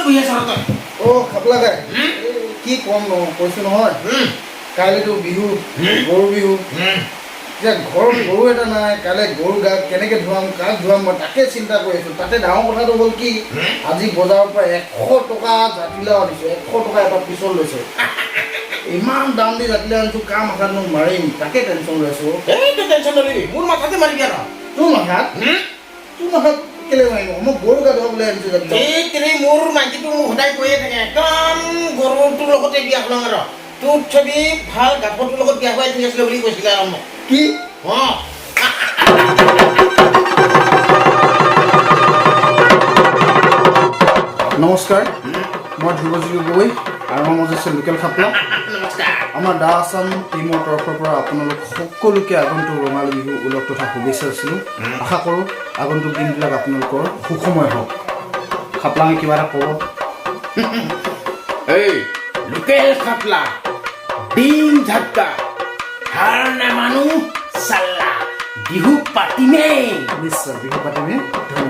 বহি আছ আৰু তই? অ' খাপলা গাই, কি ক'ম ন, কৈছোঁ নহয়, কাইলৈতো বিহু, গৰু বিহু। এতিয়া ঘৰত গৰু এটা নাই, কাইলৈ গৰু গা কেনেকৈ ধুৱাম, কাক ধুৱাম, মই তাকে চিন্তা কৰি আছোঁ। তাতে ডাঙৰ কথাটো হ'ল কি, আজি বজাৰৰ পৰা 100 টকা জাতিলাও আনিছোঁ, 100 টকা এটা পিছল লৈছে। ইমান দাম দি জাতিলাও আনিছোঁ, কাৰ মাথাতনো মাৰিম, তাকে টেনশ্যন লৈ আছোঁ। এই তই টেনশ্যন নলবি, মোৰ মাথাতে মাৰিবি আৰু। তোৰ মাথাত? তোৰ মাথাত কেলৈ মাৰিম? মই গৰু গা ধুৱাবলৈ আনিছোঁ জাতিলাও। এই তেনে মোৰ মাইকীটো মোক সদায় কৈয়ে থাকে, একদম গৰুটোৰ লগতে বিয়া খোলাং আৰু তোৰ ছবি ভাল গাধটোৰ লগত বিয়া খুৱাই ঠিক আছিলে বুলি কৈছিলে আৰু মোক। কি? অঁ। নমস্কাৰ, মই ধ্ৰুৱজ্যোতি গগৈ আৰু আমাৰ মাজত আছে লোকেল খাপলা। নমস্কাৰ। আমাৰ দা আছাম টীমৰ তৰফৰ পৰা আপোনালোক সকলোকে আগন্তুক ৰঙালী বিহু ওলগ তথা শুভেচ্ছা যাচিলোঁ। আশা কৰোঁ আগন্তুক দিনবিলাক আপোনালোকৰ সুখময় হওক। খাপলাঙে কিবা এটা ক'ব। এই লোকেল খাপলা দিন ঝাটকা হাৰ নামানো চাল্লা, বিহু পাতিমেই। নিশ্চয় বিহু পাতিমেই। ধন্যবাদ।